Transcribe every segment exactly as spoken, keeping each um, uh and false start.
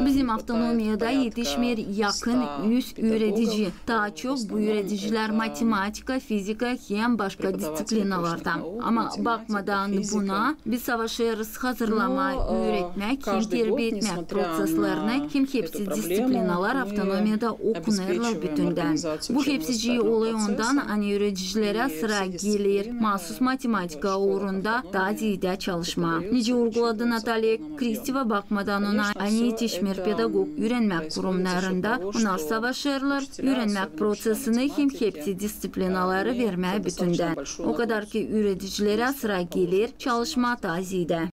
Bizim avtonomiyada etişmeer yakın üz üüredici. Taa çok bu üüredicilär matematika, fizika hem başka disţiplinalarda. Ama bakmadan buna, biz savaşêrız hazırlamaa, üüretmää hem terbiya etmää proţeslerinä, hem hepsi disţiplinalar avtonomiyada okunêrlar bütündän. Bu hepsicii olêr ondan, ani üüredicilerä sıra geler maasus matematika uurunda taa zeedä çalışmaa. Nicä urguladı Natalya Kristeva, bakmadan ona, ani etişmeer pedagog üürenmäk kurumnarında, onnar savaşêrlar üürenmäk proţesini hem hepsi disţiplinaları vermää bütündän. O kadar ki üüredicilerä sıra geler çalışmaa taa zeedä.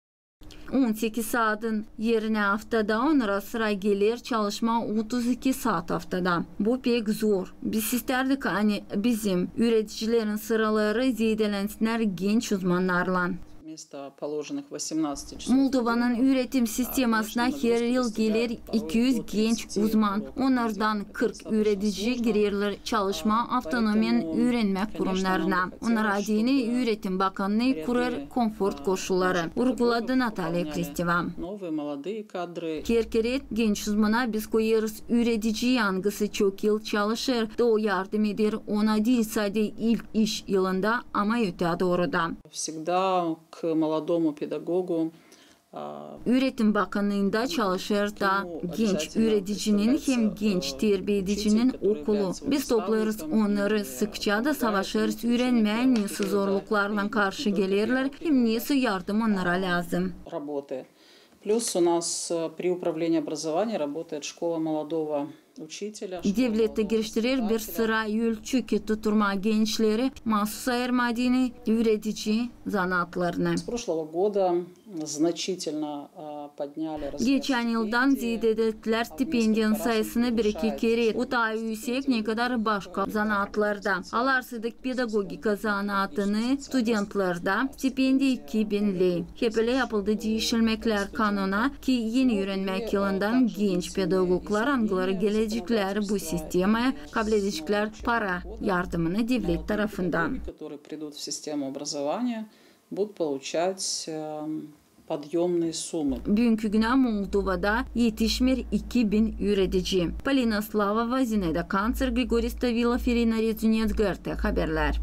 On sekiz saatın erinä aftada onnara sıra geler çalışmaa otuz iki saat aftada. Bu pek zor. Biz istärdik, ani bizim üüredicilerin sıraları zeedelensinnär genç uzmannarlan. Moldovanın üüretim sistemasına her yıl geler iki üz genç uzman. Onnardan kırk üüredici girerlär çalışmaa avtonomiyanın üürenmäk kurumnarına. Onnar deyni üüretim bakannıı kurêr konfort koşulları, urguladı Natalya Kristeva. Her kerä genç uzmana biz koyêrız üürediciyi, angısı çok yıl çalışêr, da o yardım eder ona diil sade ilk iş yılında, ama ötää dooru da. Üüretim bakannıında çalışêr da genç üüredicinin hem genç terbiyedicinin okulu. Biz toplêêrız onnarı sıkça da savaşêrız üürenmää, nesoy zorluklarlan karşı gelerlär hem nesoy yardım onnara lääzım. Плюс у нас при управлении образования работает школа молодого учителя. Devlet dä geliştirer bir sıra ölçü, ki tutturmaa gençleri maasus ayırmaa deyni üüredici zanaatlarını. С прошлого года значительно подняли размер стипендии. Geçän yıldan zeededilär stipendiyanın sayısını bir-iki kerä. O taa üüsek, ne kadar başka zanaatlarda. Alarsaydık pedagogika zanaatını studentlerdä, stipendiya iki bin ley. Hep ölä yapıldı diişilmeklär kanuna, ki eni üürenmäk yılından genç pedagoglar, angıları geleceklär bu sistemaya, kabledeceklär para yardımını devlet tarafından. Которые придут в систему образования, будут получать подъёмные суммы. Büünkü günä Moldovada etişmeer iki bin üüredici. Polina Slavova, Zinaida Kanţer, Grigori Stavilov, İrina Redzuneţ, GRT Haberlär.